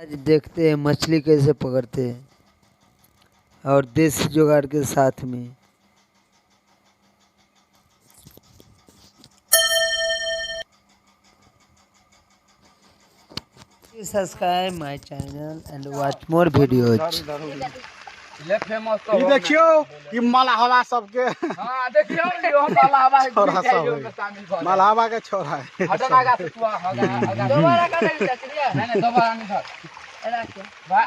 आज देखते हैं मछली कैसे पकड़ते हैं और देसी जुगाड़ के साथ में। Subscribe my channel and watch more videos. ले फेमस तो ई देखियो ई मलहवा सबके। हां देखियो यो मलहवा है, छोरा सब यो में शामिल भ मलहवा के छोरा है। हटो ना गा तू हगा दोबारा कर ले चचरिया। नहीं नहीं दोबारा नहीं धर एना के बा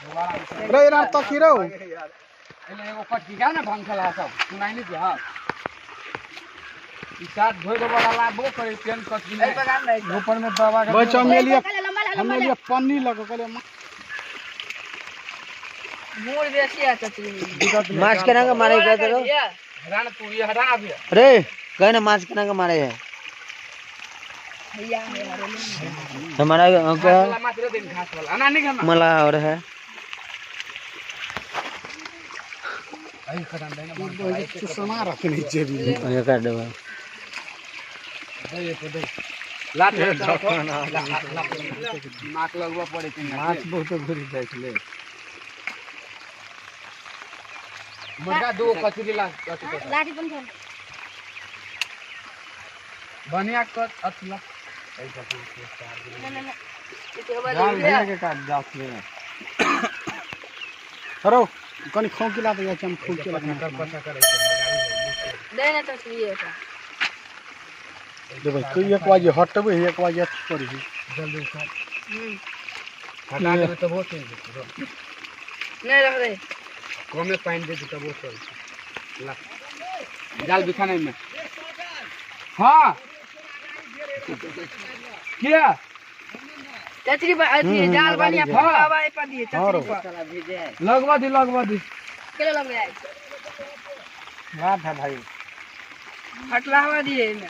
दोबारा नहीं। रे ना तो की रो एले एगो कटकी का ना भंखला सब सुनाई नहीं दिया। ई साथ धोए दो वाला लागबो करे पेन कटकी ए नहीं पर काम नहीं। ऊपर में दबा के बच्चा मेलिया लंबा हम मेलिया पन्नी लगो कहले मूड़ बेसी है चचरी। माछ केना के मारे गए तो हटा ना तू ये हटा ना अभी। अरे गए ना माछ केना के मारे है भैया हमारा घास वाला माछ रे दिन घास वाला ना नहीं खाना मला और है। आई खदान दे ना चुसना रखने जेबी में ये कर दो। दे ये को दे लात दिमाग लगवा पड़े के माछ बहुत घुरी जाइ छले। मुर्गा दो कचरी ला कथी कर लाठी बंद कर बढ़िया कर अथला ना ना ना ये जाल भैया के काट जात ले हरो कनी खोंकी ला दे हम खोंकी ला कर पता कर दे ना चचरी का देबै कोई एक बाजे हटबै एक बाजे अथी करी जल्दी उठा हम्म हटा देबे तब वो चल जेतौ। नहीं रख दे कमे पानी दे तब वो चल ला जाल बिछाने में। हां क्या चचरी पर अथी जाल बढ़िया फकावा ए पर दिए चचरी पर लगवा दी लगवा दी केले लग जाए बात है भाई फटलावा दिए एमे।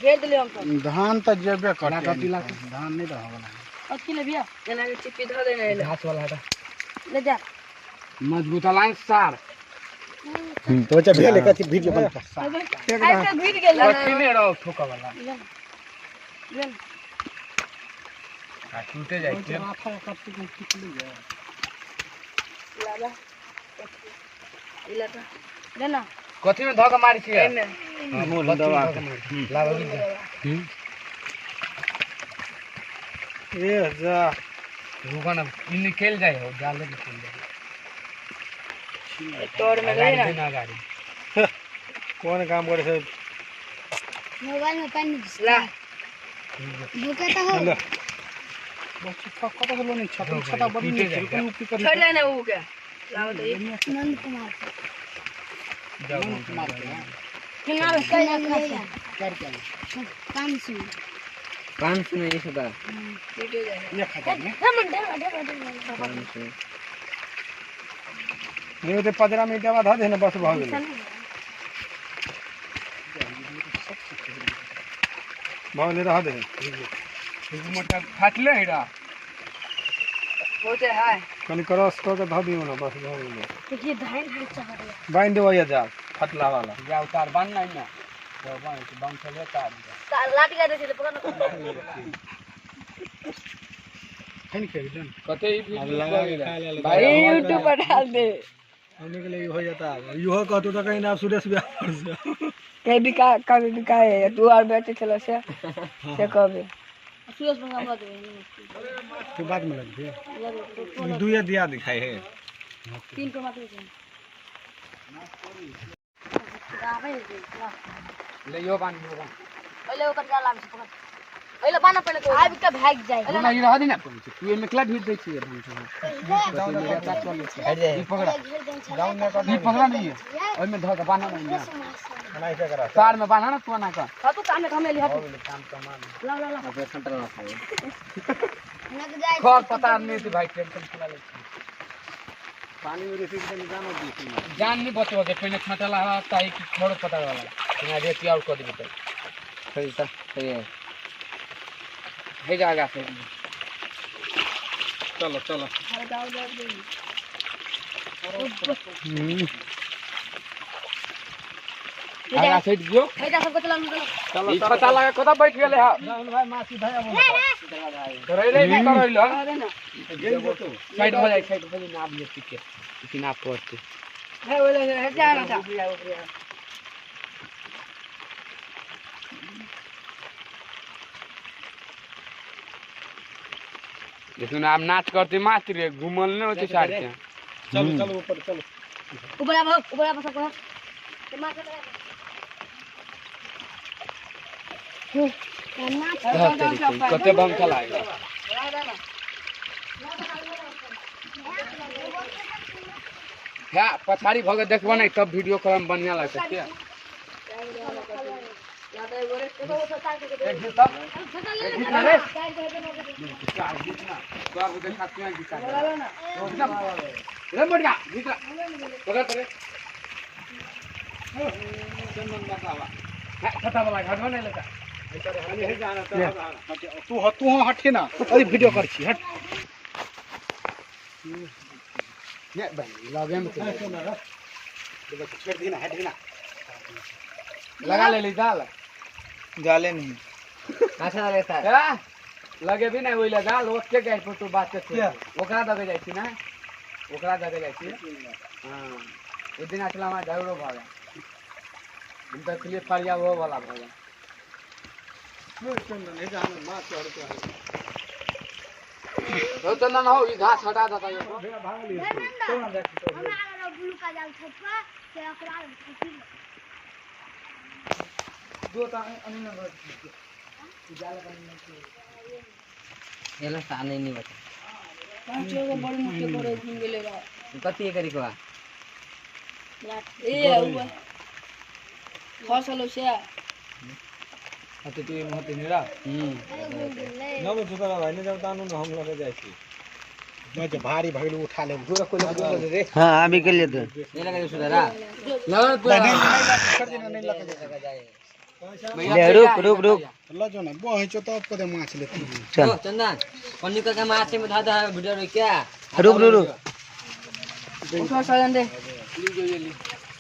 घेर दिले हम तो धान त जेबे करते कटी ला। धान नहीं रह वाला अथी ले भैया एना के चिप्पी धो देना एले घास वाला हटा ले जा मजबूत लाइन सार तो बच्चा भेल कथी वीडियो बन ऐसे घुर गेल कथी नहीं रहो ठोका वाला ले ले आ टूटे जाय छै। लाला इला तो ले ना कथी में धोका मारी छी एमे मोल दबा लावा ए जा रुका ना ई निकल जाए हो जाल निकल जाए तोड़ में गई ना ना गाड़ी कौन काम करे से मोबाइल में पानी ला भूखे तो हो ले बच्चा कत के लोनी छता छता बड़ी नहीं कोई उपी करी छोड़ लेना ऊ के लाओ तो ये नंद कुमार जाओ मार के किना कितना मिलेगा कर के 500 500 में ये सदा टूटे जाए ये खाता ने ढेर ढेर ढेर 500 नहीं तो 15 मिनट बाद धऽ दे ना बस भऽ गेलै भऽ गेलै रह दे मोटा फाटले है रा होते है कनी क्रॉस कऽ के धऽ दियौ ना बस भऽ गेलै देखिए धान धान चढ़ गया बान्हि देबै या जाल फटला वाला जा उतार बांध ना इमे तो बांध बांध चले तार लाठी का दे छे पकड़ खैन खेबी ने कते ई वीडियो भाई यूट्यूब पर डाल दे हमने के लिए हो जाता इहो कहतो तो कहीं ना सुरेश भैया पर से कहीं भी का कभी भी का है तू और बेचे चलो से कभी सुरेश बंगा मत तू बाद में लग दे दुए दिया दिखाई है तीन को मत ले यो बांध यो बांध पहले ओकर जाल आबै छै पकड़ पहले बाना पहले आबि के भागि जाइ ना ई रह दे ना तू एमे क्ला ढील दै छी बांध ई पकड़ा ई पकड़ा नहीं है ओइ में धऽ के बान्हा ना इमे। तार में बान्हा ना तू ना का हां तू काम में थमे ली हट ला ला ला नक जाइ खर पता नहीं थी भाई टेंशन चला ले पानी में रेसी के जानो दी जान नहीं बचवा के पहले छाटला हवा ताई की खड़ पता वाला ना रेती और कर देबे तो सही सही है हे जागा से चलो चलो। आगा सट जो हे जा सबको चला चलो ई छता लगा कता बैठ गेले हा भाई मासी भाई अब करैले नहीं करैले साइड हो जाए साइड हो जाए ना भी ठीक है इतना पड़ते है बोले है जा ना था देखो ना आप नाच करते मात्र रे घुमल नहीं होते साइड के चलो चलो ऊपर चलो ऊपर आओ ऊपर आओ सबको मार कते बम चलाएगा है पछाड़ी भग देखबो नहीं तब वीडियो करम बढ़िया लगता है तू तू हटे ना अरे वीडियो कर छी हट नहीं बहन लगे में छोड़ दी ना हट ना लगा ले ली दाल जाले नहीं अच्छा लगे सर लगे भी नहीं वही लगा लोग के गए फोटो बात के ओकरा दगे जाय छी ना ओकरा दगे जाय छी। हां ओइ दिन अचला हमरा झगड़ो भ गेल हम तऽ कहलियै फरिया वो वाला भ गेल। हो चंदन हो ई घास हटा देता ये हमरा ब्लू का जाल छपा से ओकरा दो ता अनी ना एला साने नहीं बचा पांच गो बड़ी मुट्ठी करे घूम गेले रहा कति करी को ए ऊपर फसल से अते तू महते निरा न जुता भाई ने जब तानु हम लगे जाय छी मैं भारी भगलू उठा ले रे हां आबी के लिए तो नहीं लगा सुधारा लगा नहीं लगे जाए ले रुक रुक रुक ल जो ना बह छो तब कदे माछ लेती चल चंदन पन्नी का माछ में धा धा वीडियो रे क्या रुक रुक रुक उठा साजन दे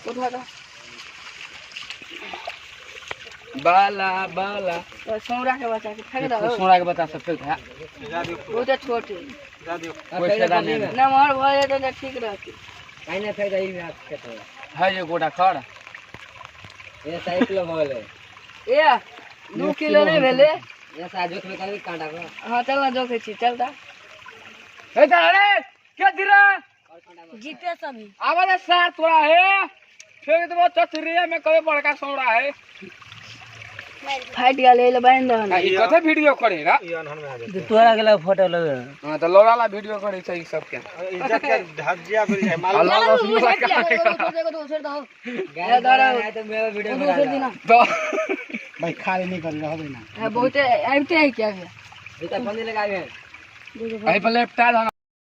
उठा दा बाला बाला तो सौरा के बचा के फेंक दो सोना के बता सब फेंक है बहुत छोट है कोई फायदा नहीं ना मोर भय तो ठीक रहती काई ना फेंक दई में खेत है है ये गोटा खड़ ये 1 किलो भले ए 2 किलो नहीं भेले ये सा जोख में कर कांटा को हां चल ना जोखे छी चल दा ए चल अरे क्या दिरा जीते सभी आवाज सार थोड़ा है फेंक देबो चचरिया में कबे बड़का सौड़ा है फाट गेल एले बांध दो आ, ई कथे वीडियो करे रा तोरा गेला फोटो लगे हां त लौड़ा ला वीडियो करे छै ई सब के इज्जत के धज्जिया मिल जाए माल अल्लाह रसूल का गाय धरा है तो मेरा वीडियो बना तो भाई खाली नहीं कर रहबे ना बहुत आबते है क्या जूता पन्नी लगावे अई पर लेपटा